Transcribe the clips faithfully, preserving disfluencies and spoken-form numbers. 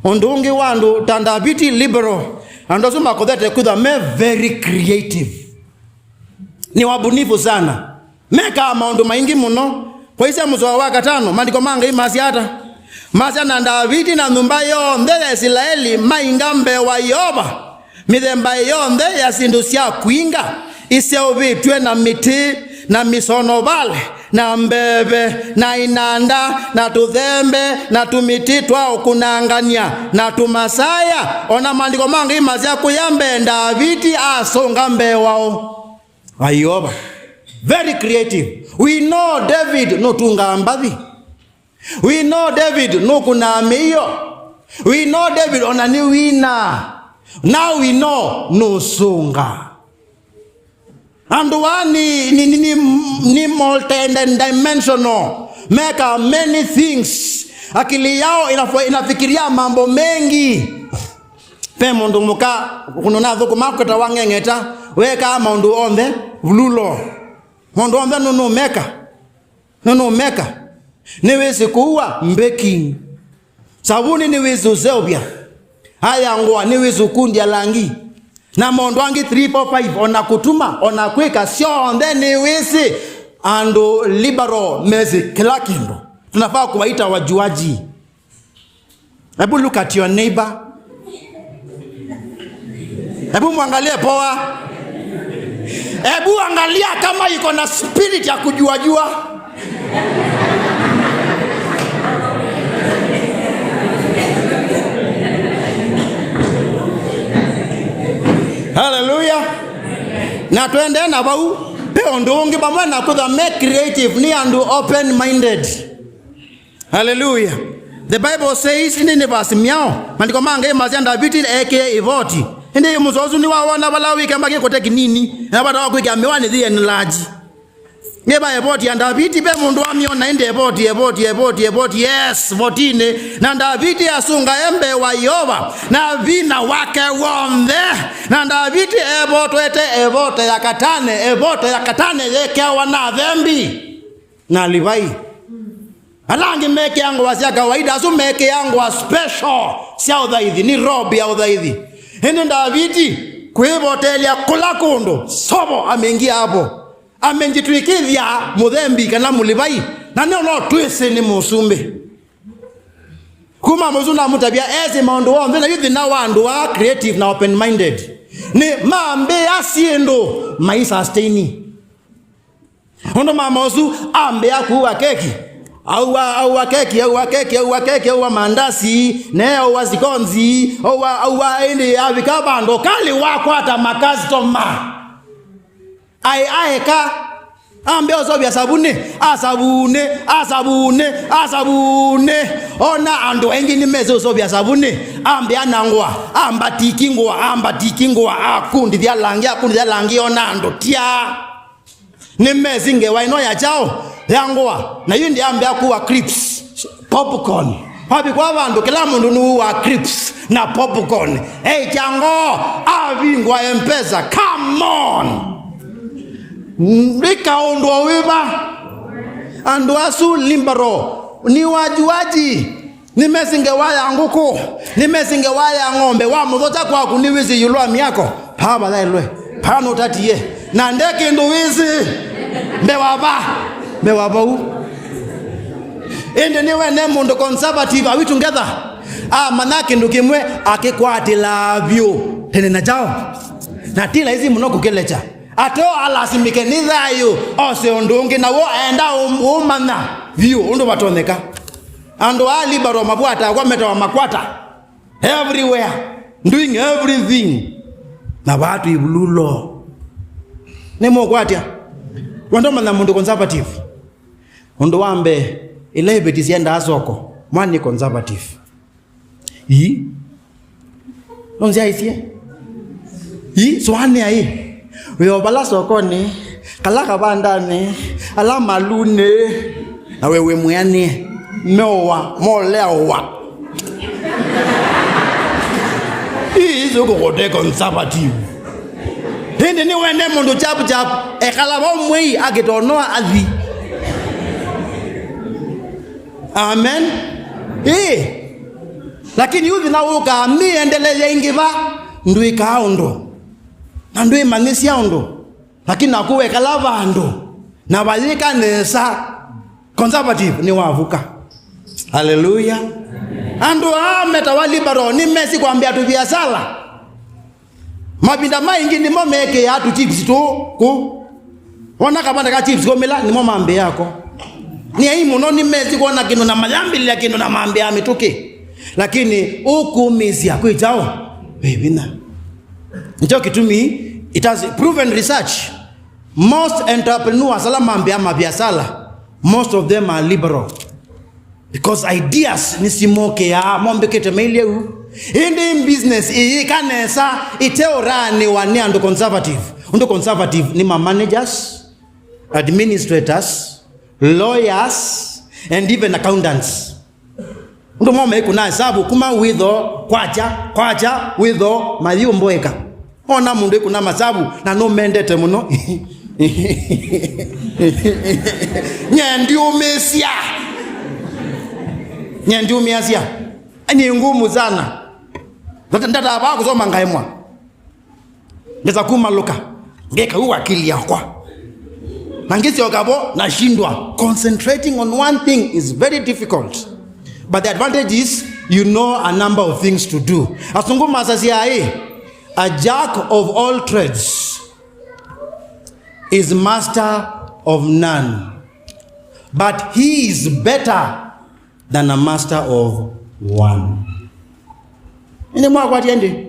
Ũndũ ũngĩ wa andũ ta Ndaviti, liberal, andũ asu makũthete kwĩthwa me very creative. Nĩ wabunifu sana. Mekaa maũndũ maingĩ mũno. Kwaisya mũsoa wa katano, maandĩko ma Ngai masya ata? Masya, na Ndaviti na nyũmba yonthe ya Isilaeli mainga mbee wa Yeova mĩthemba yonthe ya syĩndũ sya kwinga iseũvĩtw'e na mĩtĩ, na mĩsonovale, na mbeve, na inanda, na tũthembe, na tũmĩtĩ twa ũkunangany'a, na tũmasaya. O na maandĩko ma Ngai masya kũya mbee, Ndaviti asũnga mbee wa ũ? Wa Yeova. Very creative. We know David nũtungaa mbathi. We know David nũkunaa mĩio. We know David ona nĩwinaa. Now we know nũsũngaa. Andũ aa nĩ, nĩ, nĩ, nĩ, nĩ multidimensional. Meka many things. Akili yao inafo-, inafikiria mambo mengi. Ve mũndũ mũka, kũndũ nathũkũma kwĩtawa Ng'eng'eta, wekaa maũndũ onthe vululu. Maũndũ onthe nũnũmeka. Nũnũmeka. Nĩwĩsĩ kũua, baking. Savuni nĩwĩsĩ ũseũvya. Aya ngũa nĩwĩsĩ ũkundya langi. Na maũndũ angĩ three, four, five, ona kũtuma, ona kwĩka, syonthe nĩwĩsĩ. Andũ liberal mesĩ kĩla kĩndũ. Tunafaa kuwaita wajuaji. Hebu look at your neighbor. Hebu mwangalie poa. Hebu angalia kama iko na spirit ya kujuajua. Haleluya. Na twende na vau, ve ũndũ ũngĩ vamwe na kwĩthwa me creative, nĩ andũ open minded. Hallelujah. The Bible says, ĩndĩ nĩ vasi myaũ, maandĩko ma Ngai masya Ndaviti ekĩe ĩvoti. Ĩndĩ mũsoa ũsu nĩwawona vala wĩkemba kĩkũte kĩnini, na vata wa kwĩkĩa mĩwani thiĩ enlarge. Nĩ va ĩvoti ya Ndaviti, ve mũndũ wamyona ĩndĩ ĩvoti, ĩvoti, ĩvoti, ĩvoti, yes, votinĩ. Na Ndaviti asũngae mbee wa Yeova na vinya wake w'onthe. Na Ndaviti evotwete ĩvoti ya katane, ĩvoti ya katane yĩkewa na athembi na Alivai. Ala angĩ mekĩaa ngũa sya kawaida, asu mekĩaa ngũa special sya ũthaithi, nĩ robe ya ũthaithi. Ĩndĩ Ndaviti kwĩvoteelya kũla kũndũ, sobo ameingia hapo. Amejitwikĩthya mũthembi kana Mũlivai, na nĩyo no twĩsĩ nĩ mũsumbĩ. Kuma mũsu namũtavya esĩ maũndũ onthe, na yu thĩna wa andũ aa creative na open minded. Nĩ mambĩa syĩndũ mai sustain. Ũndũ mama ũsu ambĩa kuua keki. Aua, aua keki, aua keki, aua keki, aua mandasi, ne aua sikonzi, aua, aua ĩndĩ avika vandũ kali wakwata makastoma. Ai, aeka, ambĩa ũseũvya savunĩ, asavunĩ, asavunĩ, asavunĩ. Ona andũ aingĩ nĩmesĩ ũseũvya savunĩ, ambĩa na ngũa, ambatiki ngũa, ambatiki ngũa, akundithya langi, akundithya langi, ona andũ tya. Nĩmesĩ ngewa ĩno ya kyaũ? Ya ngũa. Na yu ndiambĩa kuwa crisps, popcorn. Wavikwa vandũ, kĩla mũndũ nĩwũaa crisps na popcorn. Eĩkya ngoo, avingwa M-Pesa. Come on! Ndika ũndũ o wĩva. Andũ asu liberal, nĩ wajuaji. Nĩmesĩ ngewa ya ngũkũ, nĩmesĩ ngewa ya ng'ombe, wamũthokya kwaku nĩwĩsĩ ĩũlũ wa myako, paa vayaĩlwe, paa nũtatie, na nde kĩndũ wĩsĩ, mbewa va, mbewa vau. Ĩndĩ nĩwene mũndũ conservative, are we together? Amanya kĩndũ kĩmwe, akĩkwatĩla vyũ tene na kyaũ, na ti laisi mũno kũkĩlekya. Ateo alasimĩke nĩ thayũ, ose ũndũ ũngĩ, na w'o aenda ũ-, ũmanya vyũ ũndũ vatonyeka. Andũ aa liberal mavwataa kwa metawa makwata. Everywhere. Doing everything. Na vaa twĩ vululu. Nĩmũkwatya. Wendo manya mũndũ conservative. Ũndũ wa mbee, ĩla iveti syendaa soko, mwana nĩ conservative. Ii. Nũnzyaisye. Ii, sũanĩa ĩ. Wĩ o vala sokonĩ, kala kavandanĩ, ala malunĩ. Na we wĩ mwĩanĩe. Meũwa, molea ũwa. Ii, isu kũkote conservative. Ĩndĩ nĩwene mũndũ chap chap, ekala vau mwei akĩtonoa athi. Amen. Ĩĩ. Lakini yu thĩna wũkaa, mĩendele yaingĩva, ndwĩkaa ũndũ, na ndwĩmanyĩsya ũndũ. Lakini naku wekala vandũ, na vayĩka nesa, conservative nĩwavuka. Haleluya. Andũ aa metawa liberal nĩmesĩ kwambĩa tũviasala. Mavinda maingĩ nĩmo mekĩaa tũ chips tũ kũ. Wona kavanda ka chips kũmĩla, nĩmo mambĩaa ko. Nĩ ai mũno, nĩmesĩ kwona kĩndũ na mayambĩlĩla kĩndũ na mambĩaa mĩtũkĩ. Lakini ũkũmĩsya kwĩ kyaũ? Wĩ vinya. Nĩkyo kĩtumi, it has proven research. Most entrepreneurs ala mambĩaa maviasala, most of them are liberal. Because ideas nĩsimokĩaa mombĩkĩte mailye u. Ĩndĩ business ĩyĩka nesa ĩteũraanĩwa nĩ andũ conservative. Ũndũ conservative nĩ ma managers, administrators, lawyers, and even accountants. Ũndũ mo meikũna hesabu kuma wĩtho kwakya, kwakya wĩtho mayĩũmboeka. Ona mũndũ ĩkũna masavu na nũmendete mũno. Nye ndiũmĩsya. Nye ndiũmĩasya. Ni ngumu sana. Ndata, ndata vaa kusoma ngaemwa. Ngesa kumalũka. Ngeka u akili yakwa. Na ngisyoka vo nashindwa. Concentrating on one thing is very difficult. But the advantage is you know a number of things to do. Asungu masasya ĩ, a jack of all trades is master of none, but he is better than a master of one. Ĩndĩ mwakwatya ĩndĩ?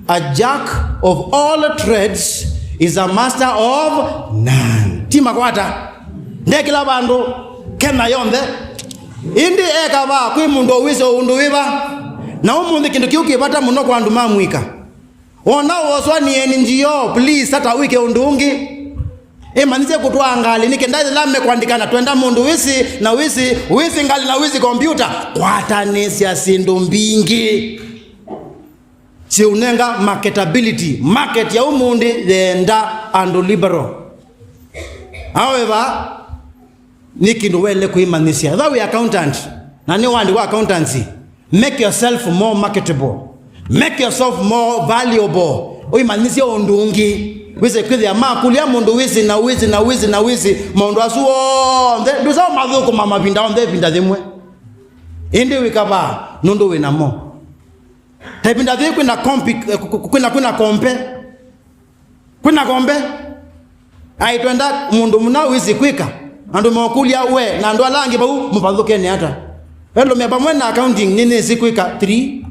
A jack of all trades is a master of none. Ti makwata. Ndekĩla vandũ Kenya yonthe. Ĩndĩ ekavaa kwĩ mũndũ ũwĩsĩ ũndũ wĩva? Na ũmũnthĩ kĩndũ kĩu kĩ vata mũno kwa andũ ma mũika. Wona woswa nĩ N G O, please, tata wĩke ũndũ ũngĩ. Ĩmanyĩsye kũtwaa ngalĩ, nĩ kenda yĩla mekwandĩkana, twenda mũndũ wĩsĩ na wĩsĩ, wĩsĩ ngalĩ na wĩsĩ kompyuta, kwatanĩsya syĩndũ mbingĩ. Siũnenga marketability, market ya ũmũnthĩ yenda andũ liberal. However, nĩ kĩndũ waĩle kwĩmanyĩsya. Ethĩwa wĩ accountant, na nĩ wandĩkwa accountancy, make yourself more marketable. Make yourself more valuable. Ũimanyĩsye ũndũ ũngĩ. Wĩse kwĩthĩa makũlya mũndũ wĩsĩ na wĩsĩ na wĩsĩ na wĩsĩ maũndũ asu onthe. Ndũsa ũmathũkũma mavinda onthe ĩvinda yĩmwe. Ĩndĩ wĩkavaa nũndũ wĩ namo. Ta ĩvinda yĩĩ kwĩna kompi, kwĩna, kwĩna kompe. Kwĩna kombe. Aitwenda mũndũ mũna wĩsĩ kwĩka. Andũ mokũlya we na andũ ala angĩ vau mũvathũkene ata? Elũmĩa vamwe na accounting nĩnĩsĩ kwĩka three,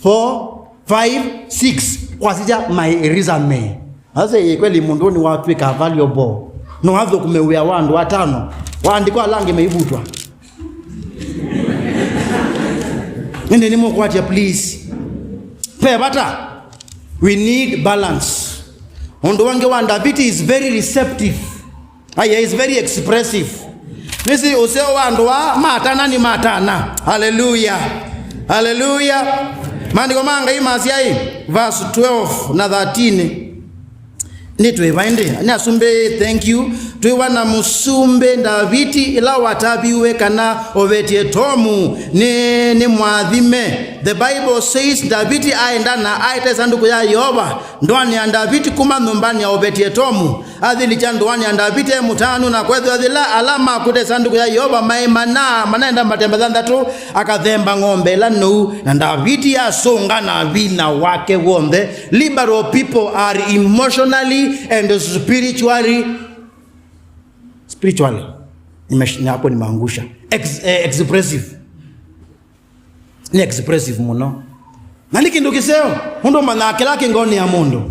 four, five, six. Kwasisya my resume. Ase kweli mũndũ nĩ watwĩka valuable. No athũkũme wĩa wa andũ atano. Waandĩkwa ala angĩ maivutwa. Ĩndĩ nĩmũkwatya, please. Ve vata. We need balance. Ũndũ wangĩ wa Ndaviti is very receptive. Aya is very expressive. Nĩsĩ ũseo wa andũ aa matana nĩ matana. Haleluya. Haleluya. Maandĩko ma Ngai masya ĩ, verse twelve na thirteen. Nĩtwĩva ĩndĩ? Nĩ asumbĩ, thank you. Twĩwa na mũsumbĩ Ndaviti ĩla wataviw'e kana ũvetye Tomu nĩ, nĩ mwathime. The Bible says Ndaviti aenda na aete ĩsandũkũ ya Yeova ndũanĩ ya Ndaviti kuma nyũmbanĩ ya ũvetye Tomu. Athilikya ndũanĩ ya Ndaviti e mũtanu, na kwethĩwa yĩla ala makũte ĩsandũkũ ya Yeova maĩ mana, manaenda matemba thanthatũ, akathemba ng'ombe ĩla nũu, na Ndaviti asũnga na vinya wake w'onthe. Liberal people are emotionally and spiritually, spiritually, nimesh-, hapo nimeangusha. Ex-, eh, expressive. Nĩ expressive mũno. Na nĩ kĩndũ kĩseo, mũndũ ũmanyaa kĩla kĩ ngoonĩ ya mũndũ.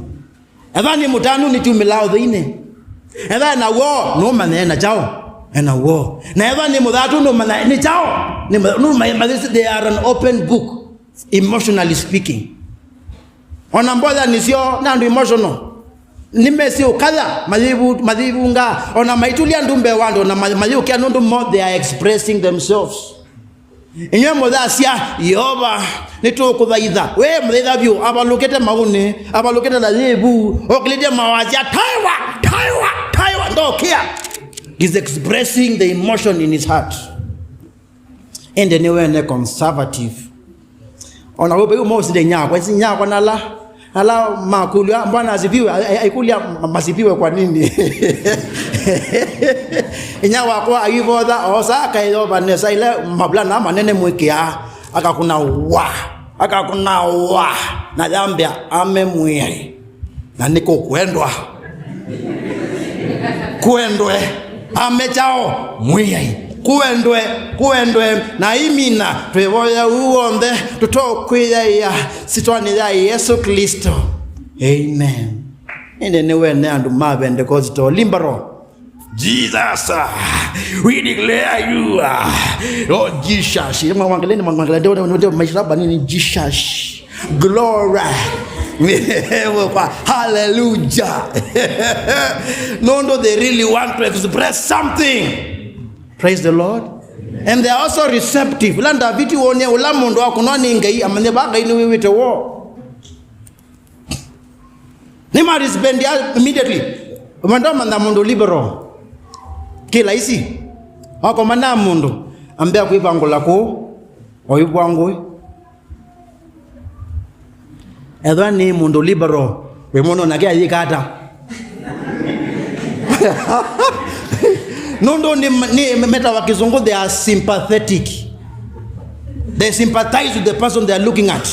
Ethĩwa nĩ mũtanu nĩkyumĩlaa ũtheinĩ. Ethĩwa ena woo, nũmanya ena kyaũ? Ena woo. Na ethĩwa nĩ mũthatu, nũmanya nĩ kyaũ? Nĩ mũtha-, nũmanya, they are an open book. Emotionally speaking. Ona mboya nĩsyo, nĩ andũ emotional. Nĩmesĩ ũkaya, mayĩvu-, mayĩvunga, ona maitũlya ndu mbee wa andũ, na may-, mayũkĩa nũndũ mo, they are expressing themselves. Inywe mũthasya, Yeova, nĩtũkũthaitha. We mũthaitha vyũ, avalũkĩte maũnĩ, avalũkĩte na yĩvu, okĩlĩtye mawasya, "Taiwa, taiwa, taiwa, ndokĩa." He's expressing the emotion in his heart. Ĩndĩ nĩwene conservative. Ona we yu mausinde inyakwa, isi inyakwa nala, nala makũlya, "Bwana asifiwe," ai-, ai-, aikũlya, "Ma-, masifiwe kwa nini?" Inya wakwa aivotha, osa akaeyova nesa ile mavulana manene mwĩkĩa, akakũna wa, akakũna wa, na yambĩa ame Mwĩai. Na nĩko kwendwa. Kwendwe. Ame kyaũ? Mwĩai. Kwendwe, kwendwe. Na imina, twĩvoya ũu w'onthe, tũtokwĩyaĩa, syĩtwanĩ ya Yesũ Klĩsto. Amen. Ĩndĩ nĩwene andũ ma Pentecostal, liberal. Jesus, ah, we declare you, ah, Lord Jesus. Mwangalie, mwangalie, ndio, ndio, ndio, maisha hapa nini? Jesus. Glory. Hallelujah. No, no, they really want to express something. Praise the Lord. And they are also receptive. Ĩla Ndaviti wonie ũla mũndũ wakũnwa nĩ Ngai, amanye va Ngai nĩwĩw'ĩte woo. Nĩma respond immediately. Ũmantoma na mũndũ liberal. Kĩ laisi. Wakomana na mũndũ, ambĩa kwĩvangũla kũũ, oivwangũĩ. Ethwa nĩ mũndũ liberal, wĩmwona nake ayĩka ata? Nũndũ nĩ, nĩ metawa kĩsũngũ, they are sympathetic. They sympathize with the person they are looking at.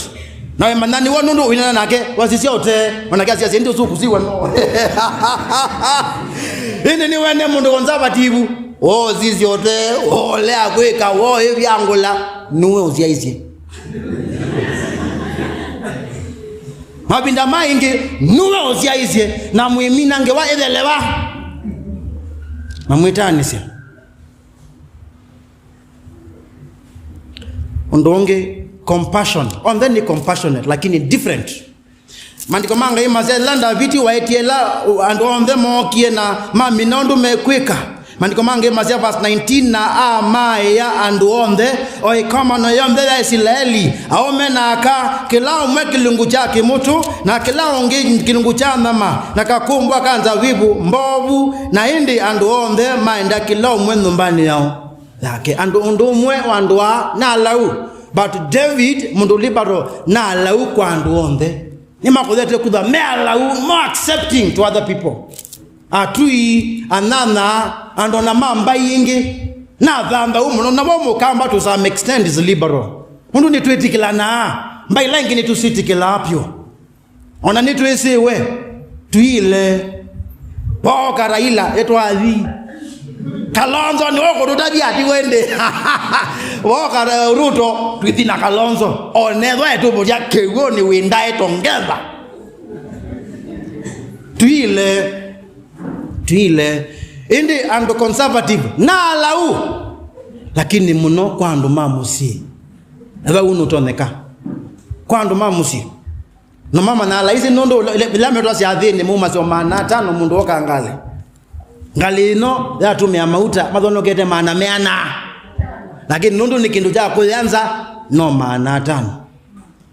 Na wemanya nĩwe nũndũ wĩnana nake, wasisya ũtee, onake asya, "Siendi ũsu kũsiwa no." Ĩndĩ nĩwene mũndũ conservative, wosisya ũtee, wolea kwĩka, woĩvyangũla, nũwe ũsyaisye. Mavinda maingĩ, nũwe ũsyaisye, na mwĩmina ngewa ĩthelewa. Na mwĩtanĩsya. Ũndũ ũngĩ, compassion. Onthe nĩ compassionate, lakini different. Maandĩko ma Ngai masya, ĩla Ndaviti waetie ĩla andũ onthe mookie na mamina ũndũ mekwĩka. Maandĩko ma Ngai masya, verse nineteen, na amaĩa andũ onthe, o ĩkomano yonthe ya Isilaeli, aũme na aka, kĩla ũmwe kĩlungu kya kĩmũtũ, na kĩla ũngĩ kĩlungu kya nyama, na kakũmbwa ka nzavivũ mbovu, na ĩndĩ andũ onthe maenda kĩla ũmwe nyũmbanĩ yao. Yake. Andũ, ũndũ ũmwe wa andũ aa nĩ alau, but David, mũndũ liberal, nĩ alau kwa andũ onthe. Nĩmakũthete kutha me alau, more accepting to other people. Atui, anyanya, andũ ona ma mbaĩ ingĩ, nĩ athanthau mũno, navo Mũkamba to some extent is liberal. Nũndũ nĩtwĩtĩkĩlanaa, mbaĩ ila ingĩ nĩtũsitĩkĩlaa vyũ. Ona nĩtwĩsĩwe, tuile. Wooka Raila, ĩtwathi. Kalonzo nĩwe ũkũtũtavya ati wende. Wooka Ruto, twithi na Kalonzo. Onethwa etũvũthya kĩw'ũnĩ wĩ ndaĩ tongeva. Tuile. Tuile. Ĩndĩ andũ conservative, na alau. Lakini mũno kwa andũ ma mũsyĩ. Na vau nũtonyeka. Kwa andũ ma mũsyĩ. Na mama na laisi nũndũ ĩla metwa syathĩnĩ maumasyo maana atano mũndũ woka ngalĩ. Ngalĩ ĩno yatũmĩa mauta mathonokete maana meana. Lakini nũndũ nĩ kĩndũ kya kũya nza, no maana atano.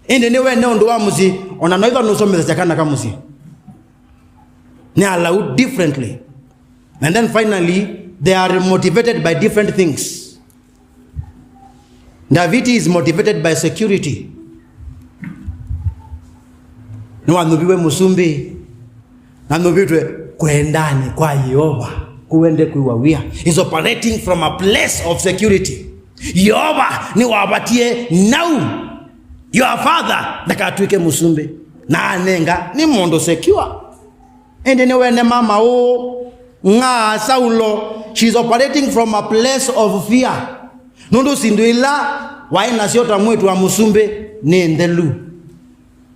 Ĩndĩ nĩ wene ũndũ wa mũsyĩ, ona noitha nũsomethasya kana ka mũsyĩ. Nĩ alau differently. And then finally, they are motivated by different things. Daviti is motivated by security. Nĩwanyuviwe mũsumbĩ, nanyuvitwe kwendanĩ kwa Yeova, kũwende kwĩwa wia. He's operating from a place of security. Yeova nĩwavatie nau. Your father ndakatw'ĩke mũsumbĩ. Na anenga nĩ mũndũ secure. Ĩndĩ nĩwene mama ũũ, ng'aa Saulo, she's operating from a place of fear. Nũndũ syĩndũ ila waĩ nasyo ta mwĩĩtu wa mũsumbĩ nĩ nthelu,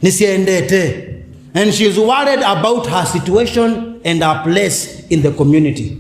nĩsyaendete. And she's worried about her situation and her place in the community.